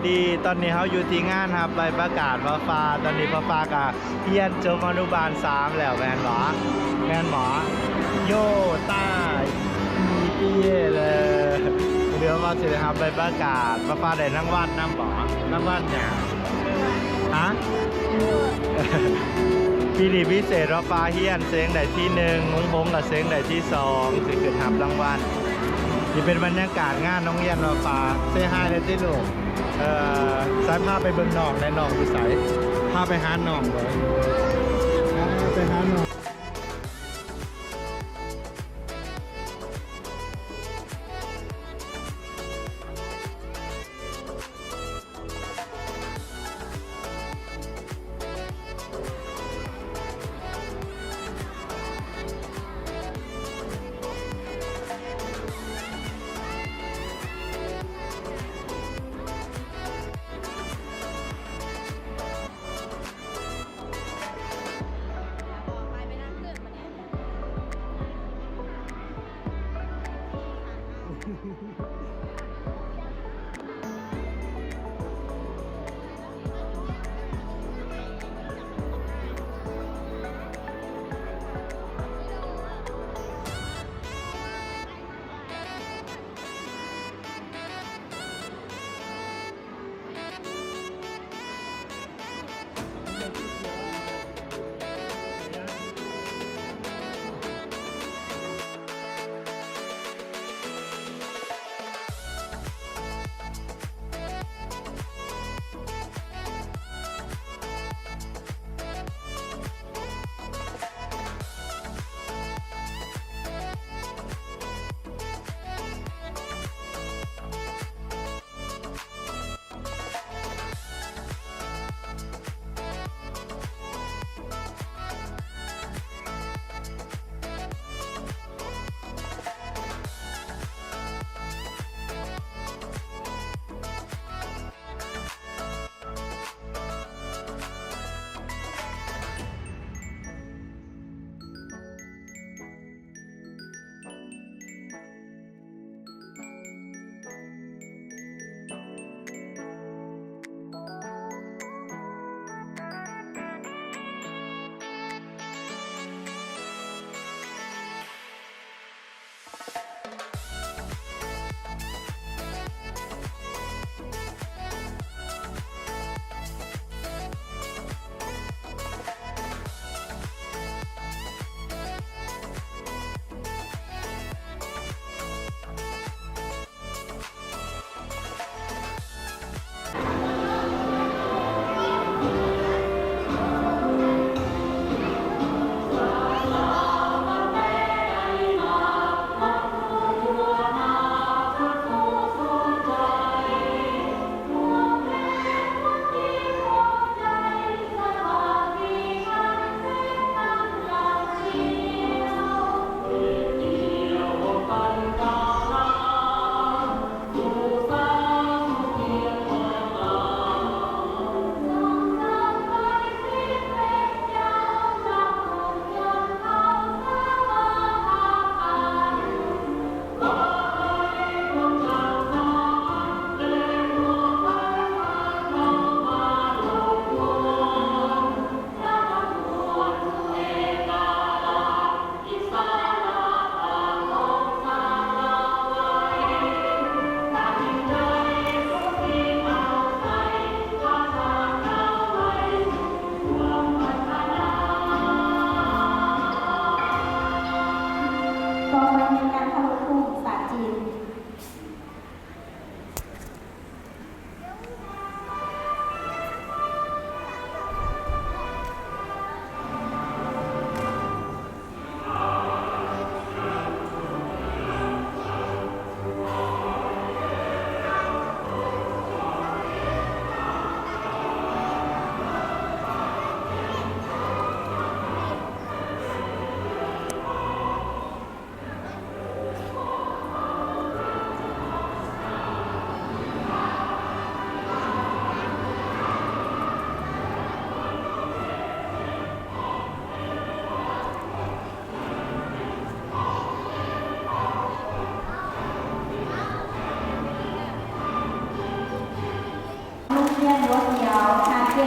ທີ່ຕອນນີ້ເຮົາຢູ່ທີ່ງານຮັບໃບປະກາດຟ້າຟ້າ ຕອນນີ້ຟ້າຟ້າກະຮຽນຈົບອະນຸບານສາມແລ້ວແມ່ນບໍ່? ແມ່ນບໍ່? ໂຍຕ້າ ອີປີເອເລີ ເຫຼືອວ່າຊິໄດ້ຮັບໃບປະກາດ ຟ້າຟ້າໄດ້ລາງວັນນຳບໍ່? ລາງວັນຫຍັງ? ຮະ? ປີນີ້ພິເສດວ່າຟ້າຮຽນເສັງໄດ້ທີໜຶ່ງ ມຸງຫົງກໍເສັງໄດ້ທີສອງ ຊິຂຶ້ນຮັບລາງວັນ. ນີ້ເປັນບັນຍາກາດງານໂຮງຮຽນວ່າຟ້າ ເຊຮາຍແດ່ຕິລູກ. ເອີ ສາຍພາໄປເບິ່ງນ້ອງແດ່ ນ້ອງຢູ່ໃສ? ພາໄປຫານ້ອງເບິ່ງ ພາໄປຫານ້ອງ.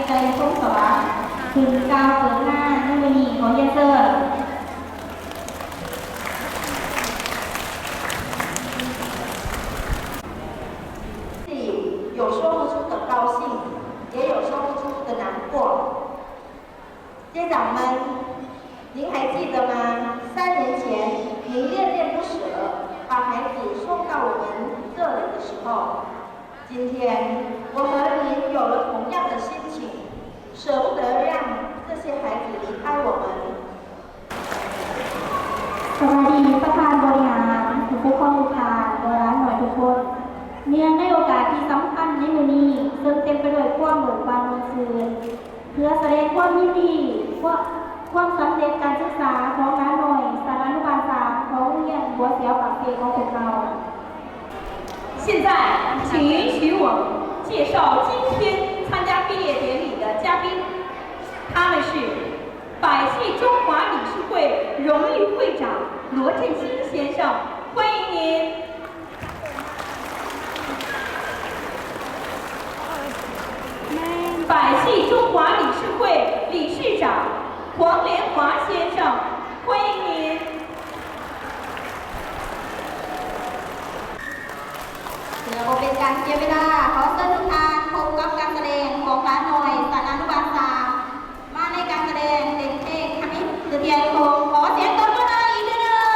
ໃຈສົມສະຫວັງ ຂຶ້ນກ່າວເປີດງານໃນມື້ນີ້ ຂໍຮຽນເຊີນ. 有说不出的高兴，也有说不出的难过。 家长们，您还记得吗？三年前，您恋恋不舍，把孩子送到我们这里的时候，今天我和您有了同样的心情，舍不得让这些孩子离开我们。 ສະບາຍດີ ປະທານບໍລິຫານ, ຜູ້ປົກຄອງລູກຫຼານ ແລະ ຫຼານນ້ອຍທຸກຄົນ. ເນື່ອງໃນໂອກາດທີ່ສຳຄັນໃນມື້ນີ້ ເຊິ່ງເຕັມໄປດ້ວຍຄວາມໂດດບານມ່ວນຊື່ນ ເພື່ອສະແດງຄວາມຍິນດີ ຄວາມ ຄວາມສຳເລັດການສຶກສາຂອງຫຼານນ້ອຍຊັ້ນອະນຸບານສາມ ຂອງໂຮງຮຽນຫົວສຽວປາກເຊຂອງພວກເຮົາ. 现在，请允许我介绍今天参加毕业典礼的嘉宾，他们是百济中华理事会荣誉会长罗振兴先生，欢迎您。 百济中华理事会理事长黄连华先生，欢迎您。 ເພື່ອບໍ່ເປັນການເສຍເວລາ, ຂໍເຊີນທຸກທ່ານພົບກັບການສະແດງຂອງຫຼານນ້ອຍຊັ້ນອະນຸບານສາມ ມາໃນການສະແດງເຕັ້ນເພງທຳອິດຄືທຽນຄົງ. ຂໍສຽງຕົບມືໜ້ອຍອີກເທື່ອໜຶ່ງ.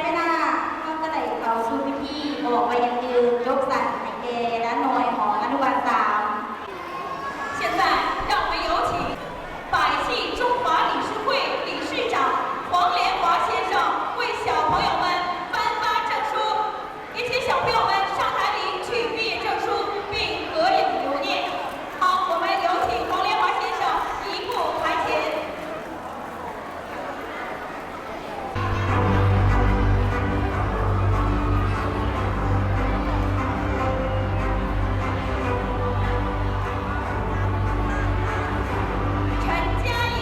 ເວລາ ເຮົາກະໄດ້ເຂົ້າສູ່ພິທີອອກໃບຍະຕິຍົກຊັ້ນໃຫ້ແກ່ຫຼານນ້ອຍຂອງອະນຸບານສາມ. 现在让我们有请百济中华理事会理事长黄连华先生为小朋友们颁发证书。 一些小朋友们上台领取毕业证书并合影留念。好，我们有请黄连华先生移步台前。陈嘉莹。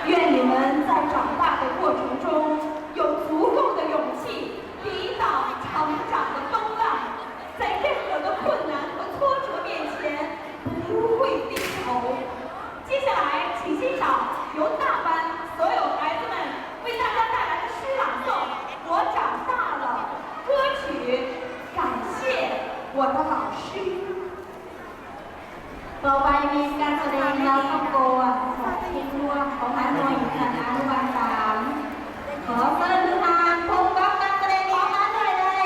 愿你们在长大的过程中有足够的勇气抵挡成长的风浪，在任何的困难和挫折面前不会低头。接下来，请欣赏由大班所有孩子们为大家带来的诗朗诵《我长大了》歌曲。感谢我的老师。 ຕໍ່ໄປແມ່ນການສະແດງລຳຄຳກອນຂອງກຸ່ມຮ່ວມຂອງຫຼານນ້ອຍຊັ້ນອະນຸບານສາມ. ຂໍເຊີນທຸກທ່ານພົບກັບການສະແດງຂອງຫຼານນ້ອຍໄດ້.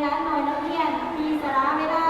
ລາໜ້ອຍນັກຮຽນ ມີສະຫຼະເວລາ